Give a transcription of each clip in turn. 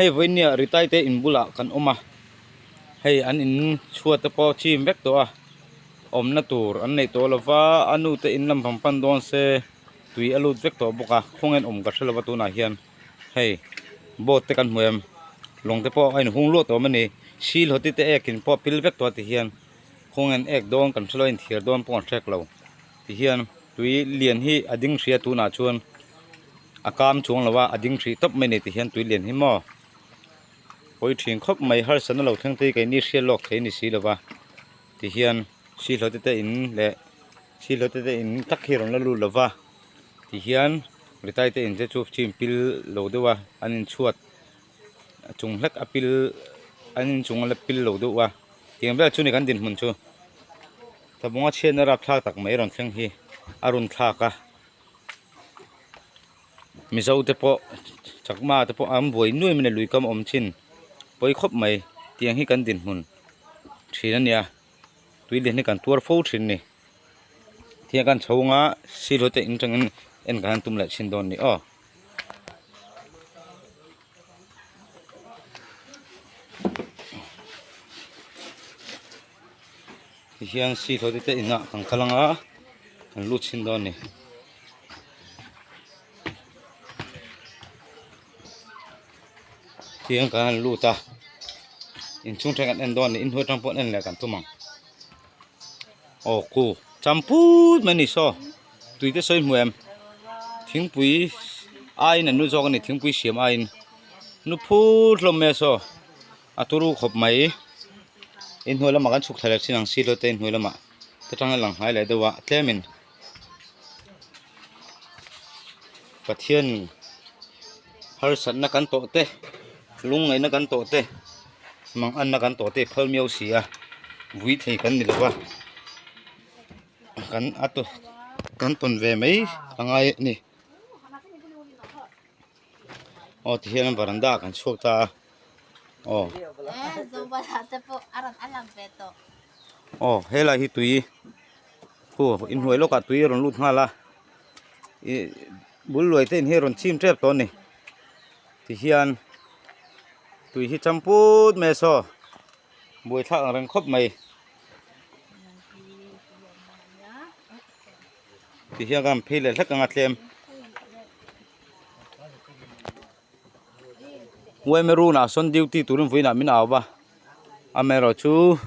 Hei vawinia Ritai te in bulah kan awm a, hei an in chhuat te pawh chim vek tawh a, awmna tur an neih tawh lova a nu te in lam pang pan dawn se tui a lut vek tawh bawk a, khawngain awm ka hre lova tunah hian hei boat te kan hmu em lawng te pawh a inhung luah tawh awm a ni, silhawti te ek in pawh a pil vek tawh a ti hian khawngain ek dawn kan hre lo a inthiar dawn pawh kan hrek lo ti hian tui lian hi a ding hria tunah chuan. A kam chuang lo a, a ding hrih tawp mai a ni ti hian tui lian hi maw pawi thin khawp mai harsatna lo thleng te hi keini hriat lawk thei a ni si lo va ti hian sihlote te in leh sihlote te in tak hi a rawn la lut lo va ti hian ritai te in te chu chim pil lo deuh a an inchhuat a chung hlek a pil an inchung a la pil lo deuh a tiang vel chu ni kan dinhmun chu tlabunga chhiatna rapthlak tak mai rawn thleng hi a rawn thlak a. Mizo te pawh chakma te pawh an buai nuai mai a ni lui kam awm chin pawi khawp mai tiang hi kan dinhmun thin a nia tui lian hi kan tuar fo thin a ni tiang kan chho anga silo te in tangin en kan han tum leh thin dawn a ni aw. Tihian sihlote te inah kan kal anga kan lut chhin dawn a ni. Tihian kan han lut a inchhung then kan en dawn a ni inhnuai atang pawh en leh kan tum ang aw ku champut mai a ni saw tui te sawi hmu em thingpui aiin an nu zawk a ni thingpui siam aiin nu phur hlawm mai a saw. A turu khawp mai inhnuai lamah kan chhuk thla leh thin ang silo te inhnuai lamah te tang a lang hnai leh deuh a tlemin Pathian harsatna kan tawh te lungngaihna kan tawh te manganna kan tawh te phal miau si a vui thei kan ni lo va kan a kan tawn ve mai a ngai a ni. Aw tihian varanda ah kan chhuak ta a aw. Aw helai hi tui khu inhnuai lawkah tui a rawn lut nghal a ih bul luai te in hi a rawn chim tep tawh a ni tihian tui hi cham put mai a saw buaithlak ang reng khawp mai. Tihian kan phei leh hlek anga tlem. Uaime runah sawn duty turin vawiinah min au va amaherawhchu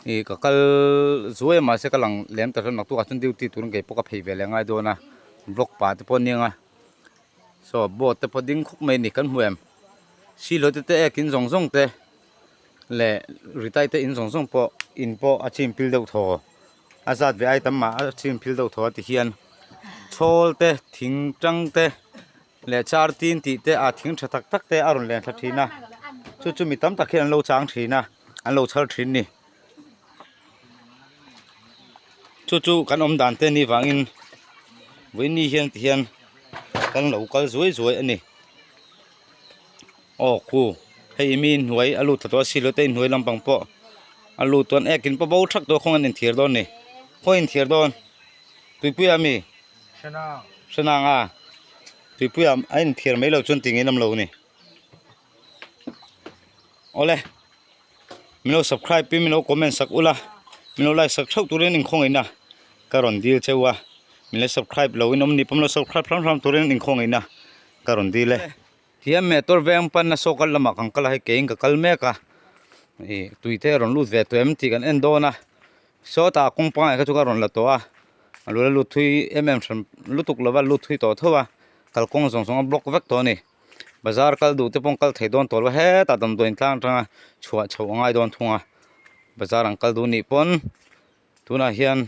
ih ka kal zuai a mahse ka lang lem ta hlawm naktukah chuan duty turin kei pawh ka phei ve leh ngai dawn a vlog pah te pawh a nia saw boat te pawh ding khawp mai a ni kan hmu em silo te te ek in zawng zawng te leh ritai te in zawng zawng pawh in pawh a chim pil deuh thaw. A zat ve ai tam mah a chim phil deuh thaw a ti hian chhawl te thing tang te leh char tin tih te a thing tha tak tak te a rawn len thla thin a chu chu mi tam tak hian an lo chang thin a an lo chhar thin a ni chu chu kan awm dan te ni vangin vawiin hian ti hian kan lo kal zuai zuai a ni. Aw khu hei mi hnuai a lut thla tawh a silo te inhnuai lampang pawh a lut chuan ekin pawh bo thak tawh a khawnge an inthiar dawn ni khawnge inthiar dawn tuipuia ami hrenang a tuipuia a inthiar mai lo chuan ti ngei nawm lo ni awle min lo subscribe in min lo comment sak ula min lo like sak theuh turin inkhawngaihna ka rawn dil cheu a min lo subscribe lo in awm ni pawh min lo subscribe hram hram turin inkhawngaihna ka rawn dil e. Thiam meh tawr veng panna saw kal lamah kan kal a hei keiin ka kal mek a ih tui te a rawn lut ve tawh em tih kan en dawn a sawtah kawng pangngai kha chu ka rawn la tawh a a lo la lut thui em em hran lutuk lova lut thui tawh tho a kalkawng zawng zawng a block vek tawh a ni bazar kal duh te pawh an kal thei dawn tawh lo hetah damdawiin tlang atanga chhuah chhoh a ngai dawn thung a bazar an kal duh nih pawn tunah hian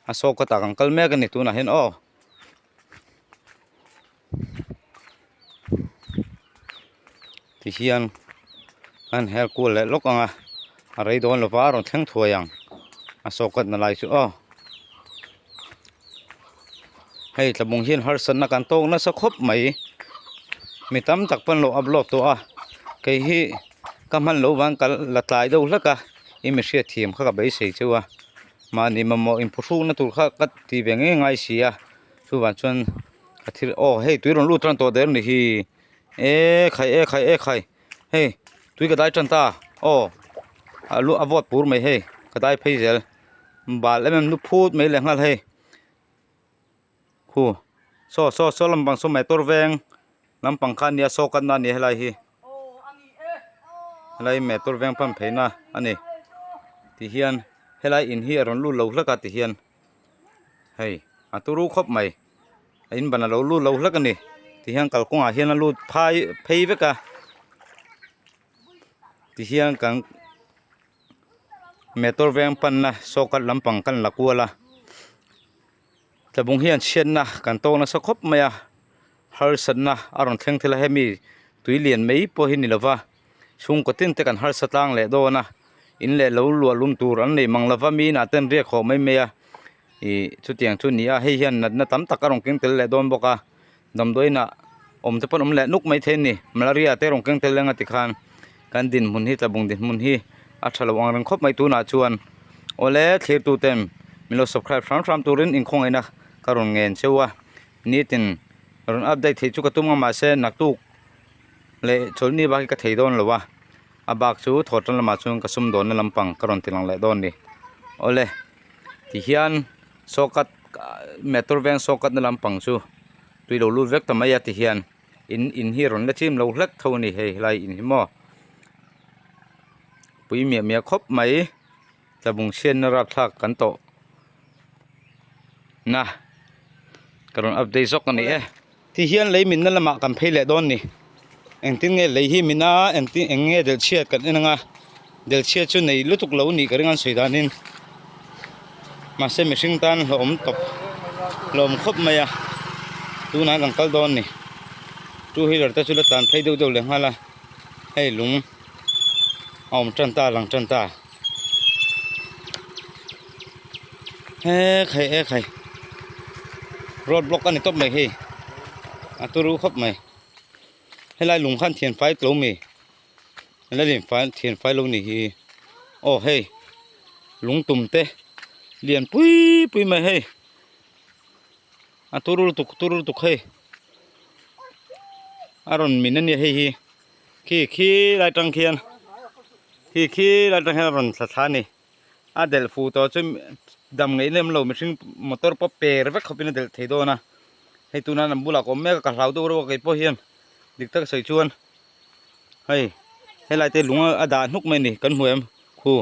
a saw kawtah kan kal mek a ni tunah hian aw. Tihian an her kual leh lawk ang a a rei dawn lova a rawn thleng thuai ang a sawkhat na lai chu aw hei tlabung hian harsatna kan tawk nasa khawp mai mi tam tak pawn lo upload tawh a kei hi ka hman loh vang ka la tlai deuh hlek a i mi hriatthiam kha ka beisei cheu a mahni mamawh inphuhrukna tur kha ka ti ve ngei ngai si a chuvang chuan. A thil aw hei tui rawn lut tan tawh der ni hi. E khai e khai e khai hei tui ka dai tan ta aw a lu a vawt pur mai hei ka dai phei zel bal em em lu phut mai leh nghal hei khu saw saw saw lampang saw motor veng lampang kha ania saw katna ania helai hi helai motor veng pan pheina ani tihian helai in hi a rawn lut lo hlek a tihian hei a turu khawp mai. A in ban a lo lut lo hlek a ni tihian kalkawngah hian a lut phai phei vek a tihian kan motor veng panna sawkhat lampang kan la kual a tlabung hian chhiatna kan tawk nasa khawp mai a harsatna a rawn thleng thei a hemi tui lian mai pawh hi ni lova chhungkaw tin te kan harsa tlang leh dawn a in leh lo luah lum tur an nei mang lova mi inah te an riak haw mai mai a. Ih chutiang chu ni a hei hian natna tam tak a rawn keng tel leh dawn bawk a damdawiin ah awm te pawh an awm leh nuk maithei a ni malaria te a rawn keng tel eng a tikhan kan dinhmun hi tlabung dinhmun hi a tha lo ang reng khawp mai tunah chuan awle thlir tu ten min lo subscribe hram hram turin inkhawngaihna ka rawn ngen cheu a nitin rawn update theih chu ka tum a mahse naktuk leh chawlhni bak hi ka thei dawn lo a a bak chu thawh tan lamah chuan ka sumdawnna lampang ka rawn ti lang leh dawn a ni awle. Tihian sawkhat motor veng sawkhat na lampang chu tui lo lut vek ta mai a tihian in in hi a rawn la chim lo hlek tho a ni hei helai in hi maw pui miah miah khawp mai tlabung chhiatna rapthlak kan tawh na ka rawn update zawk a ni e tihian lei minna lamah kan phei leh dawn a ni engtin nge lei hi min a engtin eng nge delh chhiat kan en anga delh chhiat chu nei lutuk lo nih ka ring an sawi danin mahse mihring tan hlauhawm tawp hlauhawm khawp mai a tunah kan kal dawn a ni two wheeler te chu la tlan phei deuh deuh leh nghal a hei lung a awm tan ta a lang tan ta he khai he khai road block a ni tawp mai hei a turu khawp mai helai lung khan thian fai tlo mi helai lung fai thian fai lo ni hi aw hei lung tum te lian pui pui mai hei a turu lutuk turu lutuk hei a rawn min ania hei hi khi khi lai tang khian khi khi lai tang hian a rawn thla thla a ni. A delh fuh tawh chu dam ngaih lem lo mihring motor pawh per vek khawpin a delh thei dawn a hei tuna an bulah ka awm mek a ka hlau deuh reuh a keipawh hian dik tak sawi chuan hei helai te lung a dah hnuk mai a ni kan hmu em khu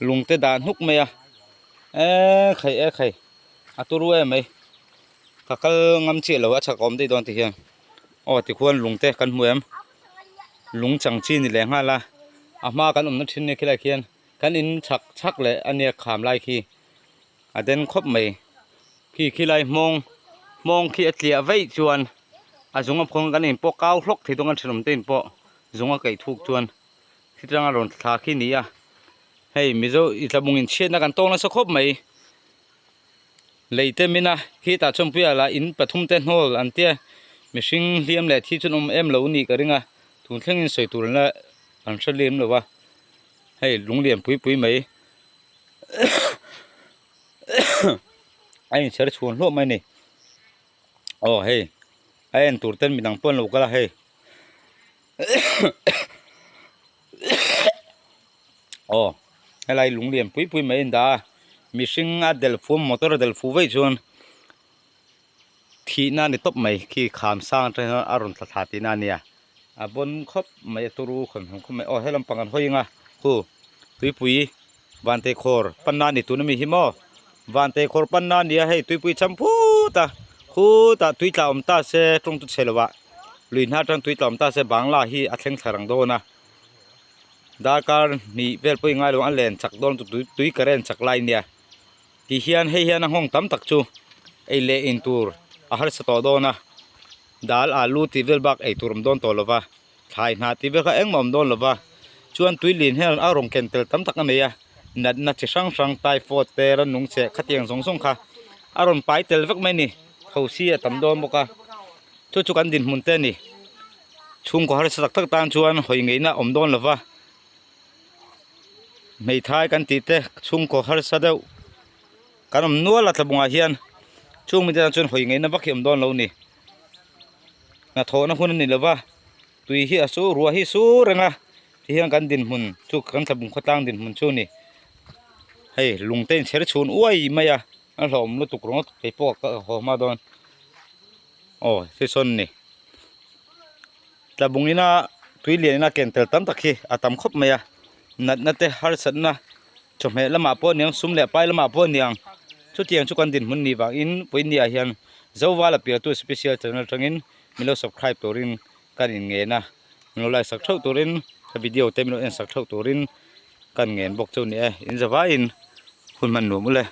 lung te dah hnuk mai a eee khai e khai a turu em mai ka kal ngam chiah lo a chak a awm daih dawn ti hian aw tikhuan lung te kan hmu em lung chang chi ni leh nghal a a hma kan awmna thin nia khilai khian kan in chhak chhak leh a nia kham lai khi a den khawp mai khi khilai hmawng hmawng khi a tliah vaih chuan a zung a phawng kan in pawh kau hlawk thei dawn a thenawm te in pawh zung a kaih thuk chuan khi tanga rawn thla khi ni a hei mizo i tlabung in chhiatna kan tawng nasa khawp mai lei te min a khitah chuan puia lah in pathum te hnawl an tia mihring hliam leh thi chu an awm em lo a nih ka ring a tun thlengin sawi tur la an hre lem lo a hei lung lian pui pui mai a inchher chhuan hluah mai a ni aw hei a en tur ten midang pawh an lo kal a hei aw helai lung lian pui pui mai a indah a mihring a delh fu motor a delh fu vaih chuan thihna a ni tawp mai khi kham sang atang hian a rawn thla thla tihna a nia a bawn khawp mai a turu khawn hlawm khawp mai aw he lampang kan hawi ang a khu tuipui vantei khawr panna a ni tun ami hi maw vantei khawr panna a ni a hei tuipui cham phut a khutah tui tla awm ta se tawng chu chhe lo ah lui hna atang tui tla awm ta se bangla hi a thleng thla rang dawn a darkar hnih vel pawh i ngai lo ang a len chak dawn chu tui current chak lai nia ti hian hei hian a nghawng tam tak chu ei leh in tur a harsa tawh dawn a dal alu tih vel bak ei tur awm dawn tawh lo va thlai hnah tih vel kha engmah awm dawn lo va chuan tui lin hian a rawn ken tel tam tak a nei a natna chi hrang hrang typhoid te rannung cheh khatiang zawng zawng kha a rawn pai tel vek mai a ni thosi a tam dawn bawk a chu chu kan dinhmun te a ni chhungkaw harsa tak tak tan chuan hawi ngeihna a awm dawn lo va. Hmeithai kan tih te chhungkaw harsa deuh kan awm nual a tlabungah hian chung mite tan chuan hawi ngaihna vak hi a awm dawn lo a ni hnathawhna hun a ni lo va. Tui hi a sur ruah hi sur reng a ti hian kan dinhmun chu kan tlabung khawtlang dinhmun chu a ni. Hei lung te inchher chhun uai mai a a hlauhawm lutuk ringawt kei pawh ka haw hma dawn aw hrisawn a ni. Tlabung ina tui lian ina ken tel tam tak hi a tam khawp mai a natna te harsatna chawhmeh lamah pawh aniang sum leh pai lamah pawh aniang chutiang chu kan dinhmun nih vangin pawimawh hian Zovala pialtu special channel atangin min lo subscribe turin kan in ngen a min lo like sak theuh turin ka video te min lo en sak theuh turin kan ngen bawk chu a ni e in zavaiin hun hman nuam ule.